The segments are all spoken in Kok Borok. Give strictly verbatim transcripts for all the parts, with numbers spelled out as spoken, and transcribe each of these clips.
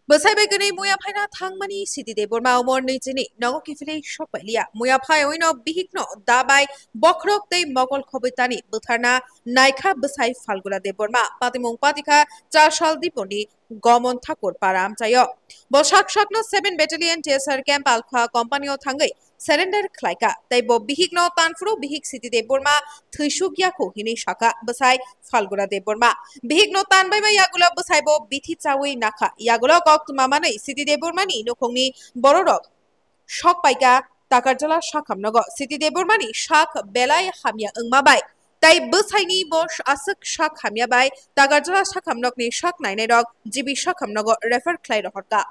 Bwsai bai kwnwi muya phaina thangmani Siti Debbarma umor nwi chini nogo kiphilwi sok pai liya. Muya phaiwi no bihik no da bai bokhorok tei mokol khobwi tani bwtharna naikha bwsai Phalguna Debbarma. Patimung patikha Chasal Diponi Gomon Thakur para amchaio. Bo sak sakno seven Battalion T S R Camp Alpha Company o thangwi surrender khlaikha, tei bo bihikno tanphuru bihik Siti Debbarma thwisuk yakhu hinwi sakha bwsai Phalguna Debbarma. Bihikno tanbaima yagulo bwsaibo bithi chawi nakha. Yagulo koktwma manwi Siti Debbarmani nukhungni bororok sok paikha Takarjala sakhamnogo. Siti Debbarmani sak belai hamya wngma bai tei bwsaini bo aswk sak hamya bai Takarjala sakhamnokni sak nainairok G B sakhamnogo refer khlai rohorkha.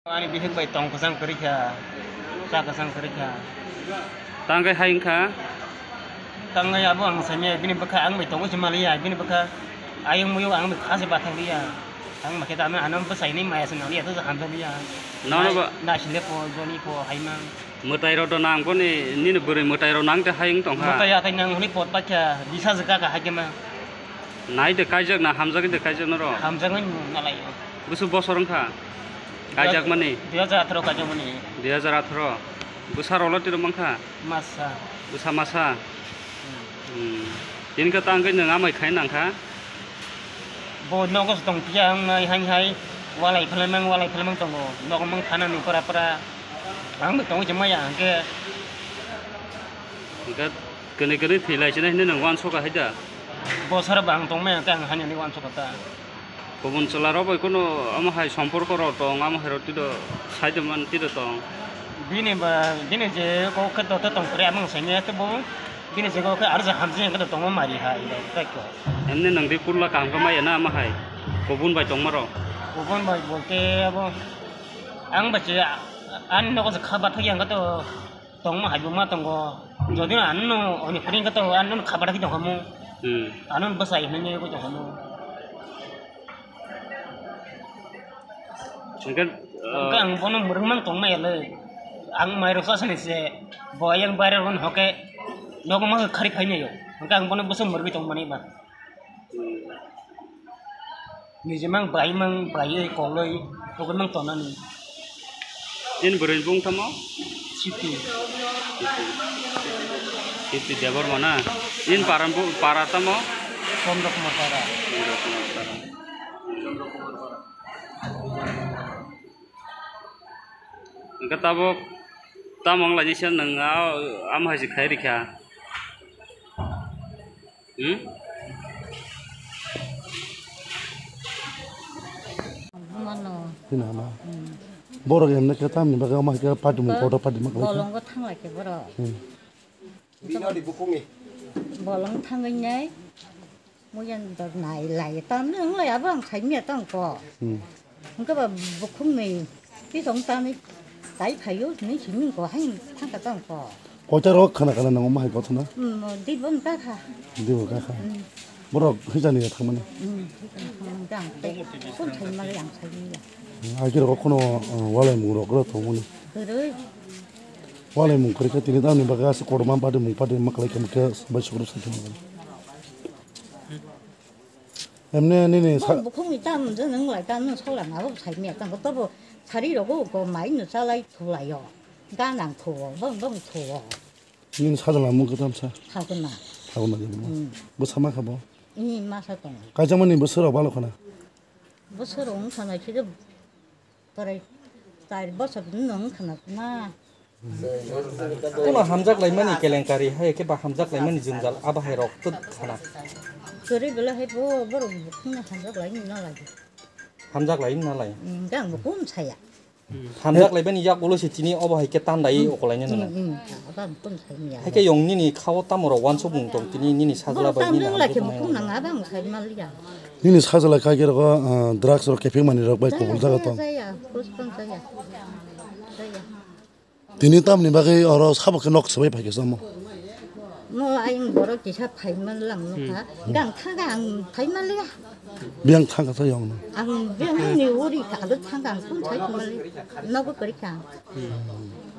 Ani bihik bai tong kwchang kwrwi kha, cha kwchang kwrwi kha. Tang khe hai wngkha? Tang khe abo ang saimaya, bini bwkha ang bai tongo se maliya, bini bwkha ayung muyung ang bai kha se bathang liya. Ang ma khe ta ano bwsai ni maya se nang liya, to hamjak liya. Nono ba- Nai sile po, joni po, haimang. Mwtai rok do nang boni, nini bwrwi mwtai rok nang te hai wng tong kha. Mwtai atai nang hwnwi pot pakya, bisa jwk kha hai khe ma. Nai de kaijak na hamjak de kaijak noro? Hamjak nai nalai. Busu bosor wng kha? Kaijak mani? Dui hajar atharo kaijak mani. Dui hajar atharo. Busa rok lo tiro mang kha? Masa. Busa masa? Hmm. Hmm. Tini khe tang khe nwng amai khai nang kha? Bo nogo se tong phiya wng nai hai hai. Walai phalamang, walai phalamang tongo. Nogo mang thana ni pora pora. Ang bai tongo je maya hwnkhe. Hwnkhe kwnwi kwnwi thwi lai sinai hinwi nwng uansukha hai da? Bosor bo ang tongmaya hwnkhe ang hani hwnwi uansukha ta. Kubun chwla rok bai kunu omo hai somporko rok tong, omo hai rok twido sai tongmani twido tong. Bini ba, bini je kok khe doto tong kre amang saimaya tei bo bini je kok khe aro je hamjak hwnkhe tongma mari hai rok tei kok. Emni nwng di kurla kaham khe maya na omo hai kubun bai tongma rok? Kubun bai bolte abo ang bai se ani nogo je kha bathakya hwnkhe to. Tongma hai bo ma tongo. Jodi no ano no oni pring ka to ano no khabar ki tongkha mo. Hmm. Ano no bwsai hinwi ko tongkha mo. Hwnkhe, Hwnkhe ah, ang bono mwrwk mang tongma yale. Ang mai rok sa sani se bo yang bare ron hoke nogo ma khari khai nayo. Hwnkhe ang bono bwsa mwrwk tongmani ba. Hmm. Nijemang baimang baiwi kolwi rwgwimang tonani. Nini bwrwini bung tamo? Siti. Siti Debbarma na? Nini para bu-, para tamo? Chandra Kumar para. Chandra Kumar para. Hwnkhe tabuk tamo wng lainisa nwng a-, amo hai se khai rikha? Hmm? Mano. Tini hama. Hmm. Borok emne khe tamni bagwi omo hai khe party mung kotor party ma khlai kha. Bolongo thanglai khe borok. Hmm. Bolong thangwi nai. Muyan dor nai lai tamni wng lai abo ang sai miya tong ko. Hmm. Hwnkhe ba bukhukni tisong tamni tai phaio hinwi simi ko hai thangka tong ko. Koita rok khana khana nango mahai kothona. Hmm, di bon ka kha. Di bo ka kha. Hmm. Borok hijani ya thangmani. Hmm, hijani thangmani dang. Kun sai mali ang sai miya. Hmm, ai khe rok kono, uh, walai mung rok ro thangmani. Kwrwi. Walai mung kwrwi khe tini tamni bagwi aswk kotorma party mung party ma kwlai khe mung khe bai sukro sai thangmani. Emne nini sa- Bo bukhukni tam je nwng lai tam nwng sola ma bo sai miya tam bo tobo sari rogo ko mai no chalai thulai yo. Ga nang thuo, bong bong thuo. Nini sajla mung kwtam sa? Thaguna. Thaguna de mo. Hmm. Bo sama kha bo. Ini masa tong. Kaisa mani bo sero balo khana. Bo sero ong khana khe Prai char bosor nwng khna na. Kono hamjak laimani kelenkari hai khe ba hamjak laimani jwngjal abo hai rok twk khna. Kwrwi belai hai bo borok bukhukno hamjak lai na lai. Hamjak lai na lai. Hmm, jang bo kun saya. Hamjak laibani yak ulo se tini obo hai khe tandai okolaina nana. Hmm, hmm, abo ang kun saya. Hai khe yong nini khao tamo rok wansuk mung tong tini nini sajla bai nini hamjak lai khe hamjak bukhuk nang abo ang sai maliya. Nini sajla kha khe rok, ah, drugs rok kepeng mani rok bai kubul jaga tong. Jaya, jaya, jaya. Tini tamni bagwi oro sabo khe nok swbai phai khe samo. Mo ayang borok kisa phai man lang nukha. Gang thang ang phai man liya. Biyang thang kha yong no. Ang biyang ni uri ka ado thang ang kun sai man liya. Nogo kari ka.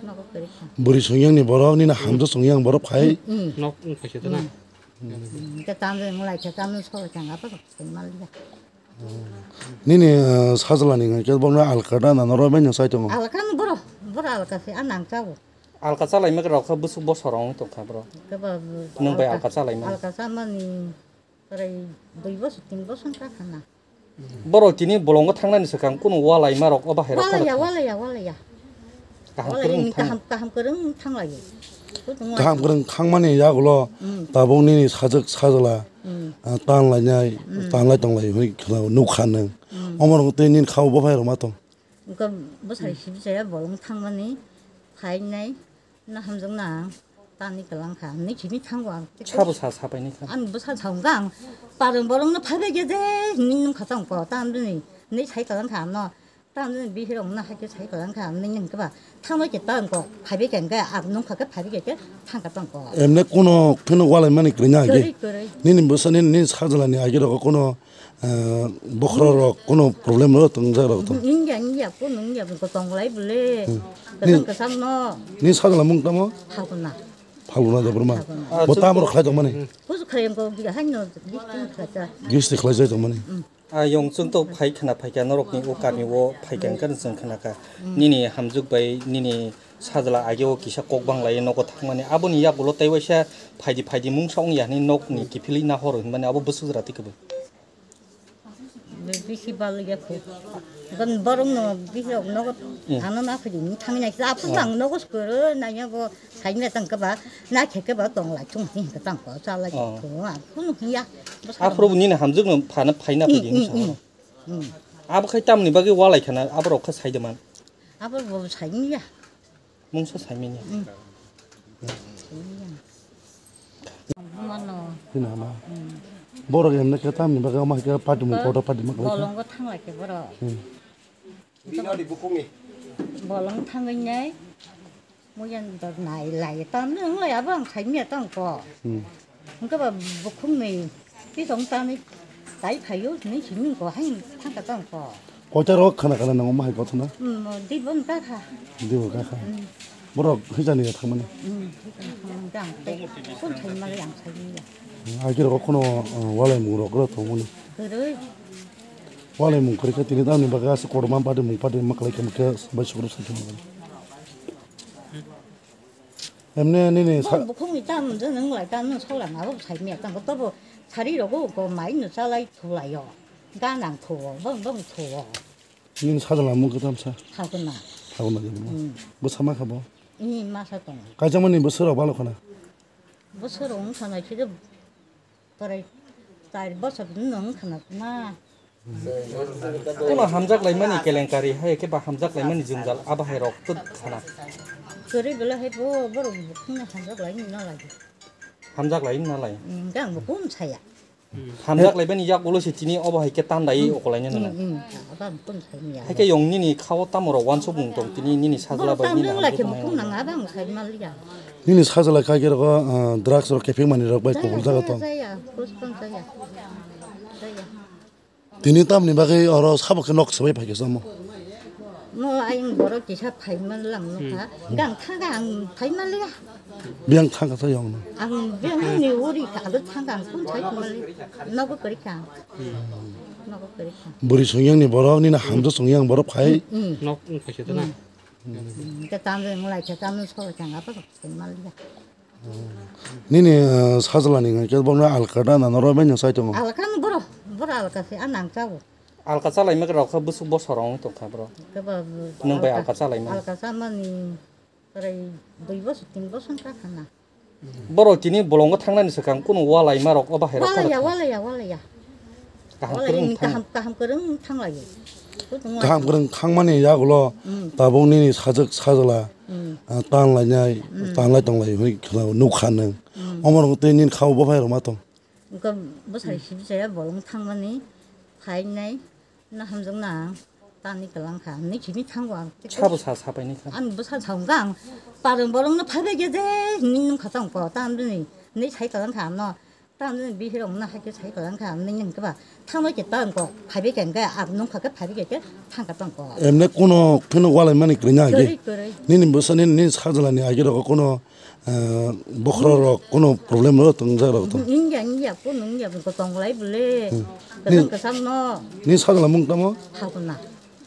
Nogo kari ka. Buri songyang ni borok nini hamjo songyang borok phai. Nok phai khe na. Hwnkhe tamni wng lai khe tamni soi chang abo rok se maliya. Nini, eh, sajla ni hwnkhe bono alka da na norok bai no chai tongo? Alka no boro, boro alka se, a nang chago. Alka chalai mek rok khe bwswk bosor wng tong kha bro. Keba Nwng bai alka, alka chalai mani. Alka chamani prai dui bosor, tin bosor ka khana. Borok tini bolongo thangnani swkang kunu walai ma rok o bahai rok Walaya, kha walaya, walaya. Kaham Walaya kwrwng ni thang. Kaham, kaham kwrwng thanglayo. Kutung Kaham walaya. Kwrwng thangmani yagulo Mm. tabuk nini sajwk sajla, Mm. ah, tan lainai, Mm. tan lai tong lai hwnwi khwlao nukha nwng. Mm. Omo rok tei nini kha o bo phai rok ma tong. Wngkha bwsai sibisaya bolong thangmani phainai, na hamjakna ang tani kwlangkha, hinwi simi thango ang. Sabo sa sapaini kha. Ang bwsa sa wngkha ang parwng bolongno phaibai khe je hinwi nungkha tongkho, tamjani hinwi sai kwlangkha ano, tamjani bihirokno hai khe sai kwlangkha, hinwi hwnkhe ba thangbai khe tongkho, phaibai khe hwnkhe ang nungkha khe phaibai khe thangkha tongkho. Emne kuno pheno walaimani kwrwini agi? Kwrwi, kwrwi. Nini bwsa nini, nini sajlani agi rogo kuno Ah, bokhorok rok, kuno problem rok tongjak rok tong? Wngya, wngya, kuno wngya, bo tonglai bole. Hmm. Kwchang Ni, kwchang no. Ni sajla mung tamo? Phalguna. Phalguna Debbarma. Phalguna. Bo tamo rok khlai tongmani? Kusu khlai ko gi haino gi tung khlai ta. Gisti khlai jai tongmani? Hmm. Ah, yong chwng to phai khna phai kha norok ni o kami o phai kha Hmm. kan chwng khna kha. Hmm. Nini hamjuk bai nini sajla age o kisa kok bang lai nogo thangmani. Aboni yagulo tei waisa phaidi phaidi mungsa wngya hinwi nok ni kiphilwi nahoro hinmani abo bwswk jora tei kwbwi. Bisi bal ya khu. Gan borong no bisi rok nogo Hmm. ano na phidi ni thang nai sa phu Oh. ang nogo skoro na ya go sai me tang ka ba na khe ka ba tong lai chung ni ka tang ko sa lai Oh. ko a khu no ya. Aphuru nini hamjwk no phana phaina Hmm, phidi hmm, ni sa hmm. Hmm. Abo khai tamni bagwi walai khana abo rok kha sai de man. Abo bo sai ni ya. Mungsa saimanya. Mano. Hina ma. Borok emne khe tamni bagwi omo hai khe party mung kotor party mung khlai kha. Bolongo thanglai khe borok. Hmm. Bolong thangwi nai. Muyan dor nai lai tam nung lai abo ang saimya tong ko. Hmm. Hwnkhe ba bukhukni tisong tani tai phaio hinwi simi wngkha, haino thangkha tongkha. Koita rok khana khana nango ma hai kothona? Hmm, di bon ta kha. Di bo ka kha. Hmm. Borok hijani ya thangmani. Hmm, hijani thangmani jang tei kun thai mali ang sai ya. Hmm, ai khe rok kono, uh, walai mung rok rok thangmani. Kwrwi. Walai mung kwrwi khe tini tamni bagwi aswk kotorma party mung party ma kwlai khe mokhe bai sukrub sai thangmani. Emne nini sa- Bo bukhukni tam je nung lai tam nung sola ma bo sai me tam bo to bo sari rogo ko mai no chalai thulai yo. Ga nang thuo, bong bong thuo. Nini sajla mung kwtam sa? Thaguna. Thaguna de mo. Hmm. Bo sama kha bo. Ini masa tong. Kaijakmani bwswk rok balo khana. Bwswk rok wng khana khe Pwrai char bosor no wng khna ma. Kuno hamjak laimani kelenkari hai khe ba hamjak laimani jwngjal abo hai rok twk khana. Kwrwi belai hai bo borok bukhukno hamjak laimani no lagi. Hamjak lai na lai. Hmm, hwnkhe ang bo kun saya. Hamjak laibani yak ulo se tini obo hai khe tandai okolaina nana. Hmm, hmm, abo ang kun saya. Hai khe yong nini khao tamo rok wansuk mung tong tini nini sajla bai nini hamjak lai khe tongmani bukhuk nang abo ang sai maliya. Nini sajla kha khe rokho, ah, drugs rok kepeng mani rok bai kubul jaga tong. Jaya, jaya, jaya. Jaya. Tini tamni bagwi oro sabo khe nok swbai phai khe samo. Mo ayang borok kisa phai man lang nokha. Gang thang ang phai man liya. Biyang thang kha yong no. Ang biyang ni uri ka ado thang ang kun phai man liya. Nogo kari kha. Nogo kari kha. Buri songyang ni borok nini hamjak songyang borok phai. Hmm. Nok phai khe na. Hwnkhe tamjani mwlai khe tamni solo chang apa khe maliya. Nini, eh, sajlani hwnkhe bono alka da na norok bai no chai tongo? Alka no boro, boro alka se, a nang chago. Alka chalai mek rok khe bwswk bosor wng tong kha bro. Khe ba, Nwng bai alka, alka chalai man. Alka chamani prai dui bosor, tin bosor ka khana. Borok tini bolongo thangnani swkang kunu walai ma rok o bahai rok Walaya, kha. Walaya, walaya. Kaham Walaya kwrwng ni thang. Kaham, kaham kwrwng thanglayo. Kutung Kaham walaya. Kwrwng thangmani yagulo Hmm. tabuk nini sajwk sajla, Hmm. ah, tan lainai, Hmm. tan lai tong lai hwnwi khwlao nukha nwng. Hmm. Omo rok tei nini kha o bo phai rok ma tong. Wngkha bwsai sibisaya bolong thangmani phainai. Na hamjakna ang tani kwlangkha, hinwi simi thango ang. Sabo sa sapaini kha. Ang bwsa sa wngkha ang parwng bolongno phaibai khe je hinwi nungkha tongkho, tamjani hinwi sai kwlangkha ano. Tamo bihirok na hai khe sai kwlang kha, nini hwn khe ba thanglai khe ta wng kok, phaibai khe hwn khe, ang nung kha khe phaibai khe, thang kha tong kok. Emne kuno kheno walai mani kwrwi na hai khe? Kwrwi, kwrwi. Nini bwsa, nini, nini sajla ni age rok kuno, eh, bokhorok rok kuno problem rok tongjak rok tong? Wngya, wngya, kuno wngya, bo tong lai bole. Hmm. Kwchang, ni, kwchang no. Nini sajla mung tamo? Phalguna.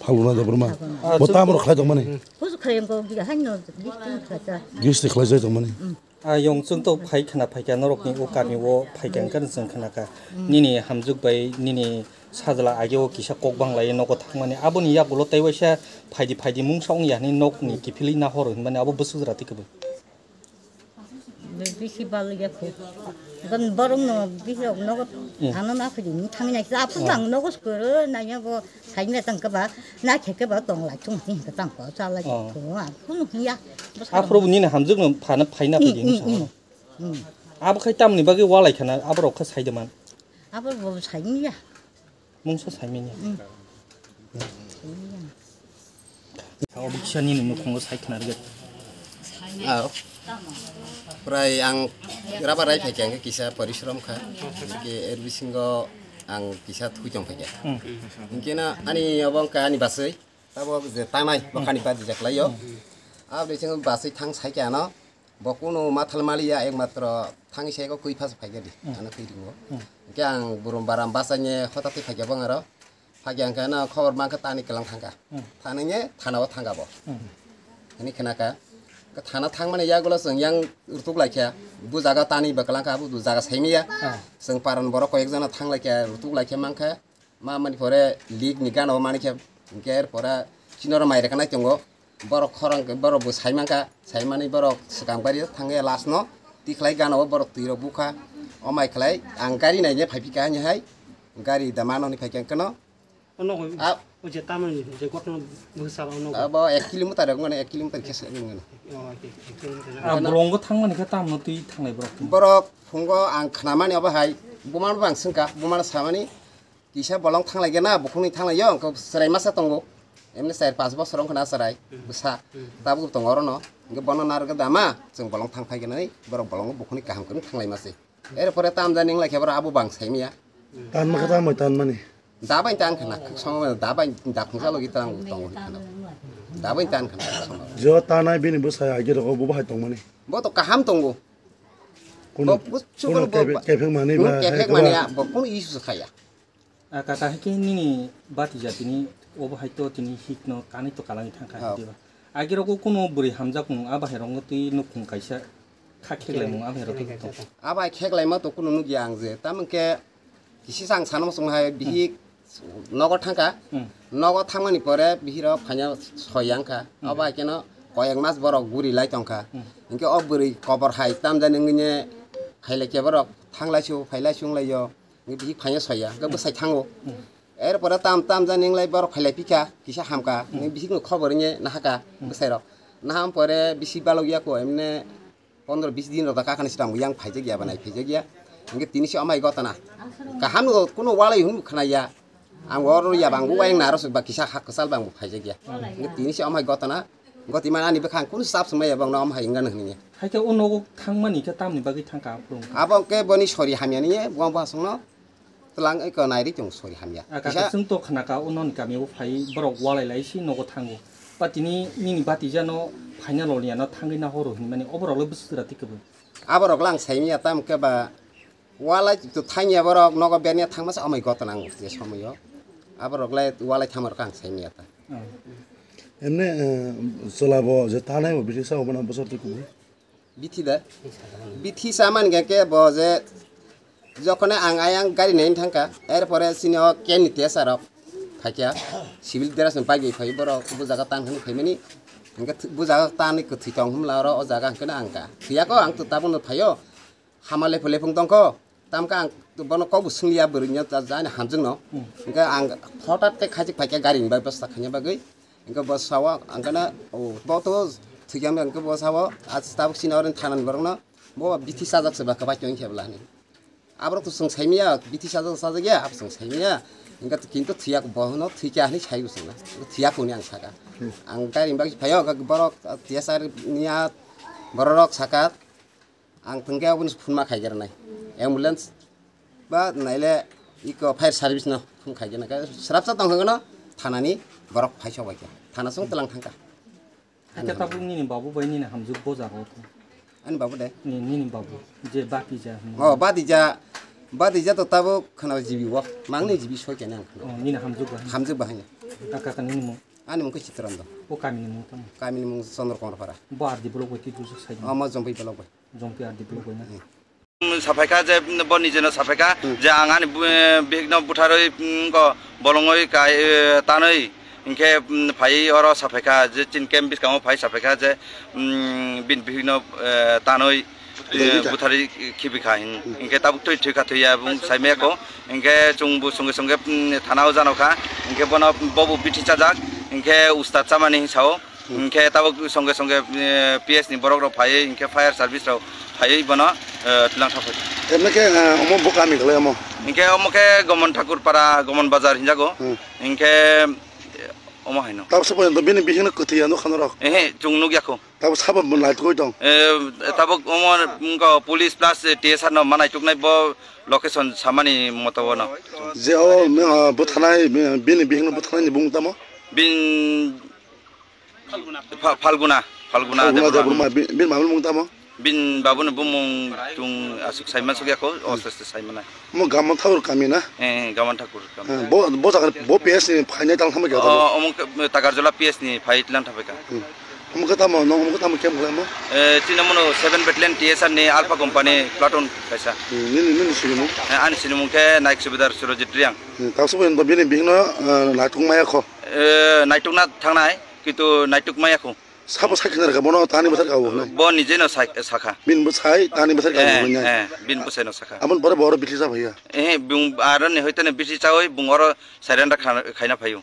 Phalguna Debbarma. Phalguna. Bo tamo rok khlai tong mani? Kusu khlai wng kok, biga hai no, gisting khlai cha. Gisting khlai jai tong mani? Hmm. A yong chwng to phai khna phaikha norokni o kami o phaikha wngkha chwng khnakha. Nini hamjwk bai nini sajla age o kisa kok bang lai nogo thangmani, aboni yagulo tei waisa phaidi phaidi mungsa wngya hwnwi nokni kiphilwi nahoro hinmani abo bwswk jora tei kwbwi. Bisi balya khu. Gan borok no bisi rok nogo ano na phidi ni thangwi nai sa phung bang nogo skoro na yago. Saimya tang keba, na khe keba tong lai chung hing ka tang ko cha lai ko a kunu hing ya. Aphuru nini hamjwk no phana phaina phai di hinwi sa. Abo khai tamni bagwi walai khana aborok kha sai de man. Abo bo saimya. Mungsa saimya. Tao biksa nini nukhungo sai khna rwgwi. Ah, prai ang raba rai phaikha hingke kisa porishrom kha. Hingke er bisingo ang kisa thui tong phaikha. Hingke na ani obo wngkha ani baswi. Tabok je tanai bokhani badi jaklaio. Aboni sing baswi thang saikha ano. Bo kunu mathal maliya ekmatro thangwi saiko kwi phas phaikha di. Ano kwi ringo. Hingke ang burum baram basaine hota twi phaikha bong aro. Phagya hwnkhe no khobor mankha tani kwlang thangkha. Thaningye thanao thangkha bo. Hwnwi khwnakha. Thana thangmani yagulo chwng yang rutuk laikha. Bu jaga tani ba kwlangkha, abo jaga saimanya. Chwng paran borok koyek jana thang laikha, rutuk laikha mankha. Ma mani pore lik ni gana o manikha. Hwnkhe er pore chinoro mai rwkha nai tongo. Borok khorang khe borok bo sai mankha, sai mani borok swkang bari thangya last no tikhlai gana o borok twi rok bukha, o mai khlai ang gari nai ne phai phikha hani hai gari da mano ni phai khe keno. Ono ko a o je tamani je gotno bwsa ono. Abo ek kilometer rok mane ek kilometer khe se ngano. A bolongo thangmani khe tamno twi thanglai borok. Borok phungo ang khnamani obo hai bumano bang swngkha, bumano samani. Kisa bolong thanglai gana, bukhukni thanglai yo, hwnkhe chwrai masa tongo. Emni char panch bosor wngkha na chwrai, bwsa. Tabuk tongo orono. Hwnkhe bono narwkhe dama, chwng bolong thang phai gana, borok bolongo bukhukni kaham kwrwng thanglai mase. Er pore tam jani wnglaikhe borok abo bang saimanya. Tan makha tamo tan mani. Dabai tan khana, khuk songo dabai dakhungsa logi tang tongo khana. Dabai tan khana, khuk songo. Jo tanai bini bwsa agi rogo bo bahai tongmani. Bo to kaham tongo. Kuno, bo, kuno bo, kepek mani ba, kepek mani ya, bo kuno issue khaya. A kaka, hai khe nini bati jatini obo hai to tini hik no kanwi to kalangwi thang kha, diba? Agi rogo kuno bwrwi hamjak mung a bahai rok no twi nukhung kaisa kha kheklai mung a bahai rok tong. A bahai kheklai ma to kuno nukya ang je, tamo khe kisi sang sana muchung hai bihik nogo thang kha. Nogo thangmani pore bihik rok phaina soi yang kha. A bahai khe no koyek mas borok guri lai tong kha. Hinkhe o bwrwi kobor hai tamjani wngwi ne khailai khe borok thanglai su, phailai su wng lai yo. Hingke bihik phaina soya, hingke bwsai thango. Er pore tam tam jani wng lai borok phailai phikha, kisa hamkha, hingke bihik no khobor wngya nahaka bwsai rok. Naham pore bisi balok ya ko, emne pondro bis din rok da kakhani swtang yang phaijak ya, banai phaijak ya. Hingke tini se amai gotana. Kaham no kuno walai hwn khna ya. Ang oro ya bang wayang naro ba kisa hak kwchal bang phaijak ya. Hingke tini se amai gotana. Goti man ani bwkhang kunu sap swmai ya bang no amhai wngna hwnwi. Hai khe o nogo thangmani khe tamni bagwi thangkha aphuru? Abo khe boni sori hamya ni, bo bo hasongno tlang eko nairi tong sori hamya. A kisa kaka chwng to khnaka o noni kami o phai borok walai lai si nogo thango. Patini nini batija no phaina loniya no thangwi na horo hinmani oborok le bwswk jora tikebo. Aborok lang saimya tam khe ba walai to thangya borok nogo berniya thangmasa amai gotana ang je somoyo. Aborok le walai thamarok ang saimya ta. Emne, eh, chwla bo je tanai bo bithi sa obo na bwswk twi kubui? Bithi da? Bithi sa man ge ke bo je jokhone ang ayang gari nai thangka, er pore sini o ken ni tesa rok phaikya, civil dress ni bike bai phai borok bu jaga tan hwnwi phaimani. Hingke bu jaga tan ni kwthwi tong hwnla oro o jaga hwnkhe ang ka. Thwiya ko ang to tabuk no phaio. Hama lephung lephung tongkho, tamkhe ang bono kokbo swngliya bwrwino ta jani hamjwkno. Hwnkhe ang hothat khe khaijak phaikha garini bai bwsa khaina bagwi. Hwnkhe bo sao ang kheno, o, bo to thwikya hwnkhe bo sao, a tabuk sini oro thanani borokno, bo bithi chajak se ba kwbai tong khe bwla hinwi. Aborok to chwng saimanya, bithi chajak chajakya, abo chwng saimanya. Hwnkhe kintu thwiya bo hwno thwikya hinwi saibo chwngno. Thwiya hwnwi ang sakha. Ang garini bagwi phaio, borok T S R niya bororok sakha. Ang thwngkhe aboni phunma khaigerna. Ambulance Ba naile iko fire service no phone khaigena ka srapsa tong hwngno thanani borok phaisok bai kha. Thana song tlang thangka. Ake tabuk nini babu bai nini hamjuk bo jago to. Ani babu de? Ni, nini babu je bati ja. Oh, bati ja. Bati ja to tabuk khana jibi wo. Mangni jibi soi kene ang khana. Oh, nini hamjuk ba. Hamjuk ba hanya. Aka ka nini mo. Ani mung ko Chitrando. O kami ni mung tamo. Kami ni mung Chandra Kumar Para. Bo R D block bai kitu sai. Oh, ma Jompai block bai. Jompai R D block bai na. Hmm. Saphaikha je bo nijeno saphaikha je ang ani bihikno butharwi, mm, ko bolongwi kai, eh, tanwi hinkhe, mm, phai oro saphaikha je chini camp bwskango phai saphaikha je, mm, bini bihikno, eh, tanwi, eh, butharwi khibikha hin-, hinkhe tabuk twi thwikha thwiya bung saimaya ko hinkhe chwngbo songe songe, mm, thanao janokha hinkhe bono bobo bithi chajak hinkhe ustad chamani hinsao. Hinkhe tabuk songe songe, eh, P S ni borok rok phaiwi hinkhe fire service rok phaiwi bono, eh, tlang thangphai. Emne khe, eh, omo bo kami khlai omo? Hinkhe omo khe Gomon Thakur Para, Gomon Bazar hinjago. Hmm. Hinkhe, eh, omo haino. Tabuk se porjonto bini bihikno kwthwi ya nukha norok? Ehe, chwng nukya kho. Tabuk sabo bo naitukgwi tong? Eh, tabuk omo wngkha police plus, eh, T S R no ma naituknai bo location samani moto bono. Je o, eh, buthanai, eh, bini bihikno buthanai ni bung tamo? Bin Pha-, Phalguna, Phalguna Phalguna Debbarma. Debbarma, bi-, bini mamani mung tamo? Bini babuni bumung chwng aswk saimano sukya kho, hmm, oste oste saimano. Omo Gaman Thakur kami na? Eh, eh, Gaman Thakur kami. Eh, bo, bo jaga, bo P S ni phainai tang thambai kha tamo? O, omo khe Takarjola P S ni phai tlang thambai kha. Hmm. Omo khe tamo, nong omo khe tamo camp khlaimo? Eh, chini omono seven Battalion T S R ni Alpha Company platoon kaisa. Hmm, nini, nini sinimung? Eh, ani sinimung khe Naik Subedar Surojit Reang. Hmm, tabuk se porjonto bini bihikno, eh, naituk maya kho? Eh, naitukna thangnai. Kintu naituk maya kho. Sabo sai khna rwkha, bono tani bwsai rwkha bo hwnwi. Bo nije no sai, sakha. Bini bwsai tani bwsai rwkha bo hwnwi. Eh, eh, bini bwsai no sakha. Aboni pore bo oro bithi cha phaiya. Eh, bung aro ni hoitene bithi chawi bung oro surrender kha-, khaina phaio.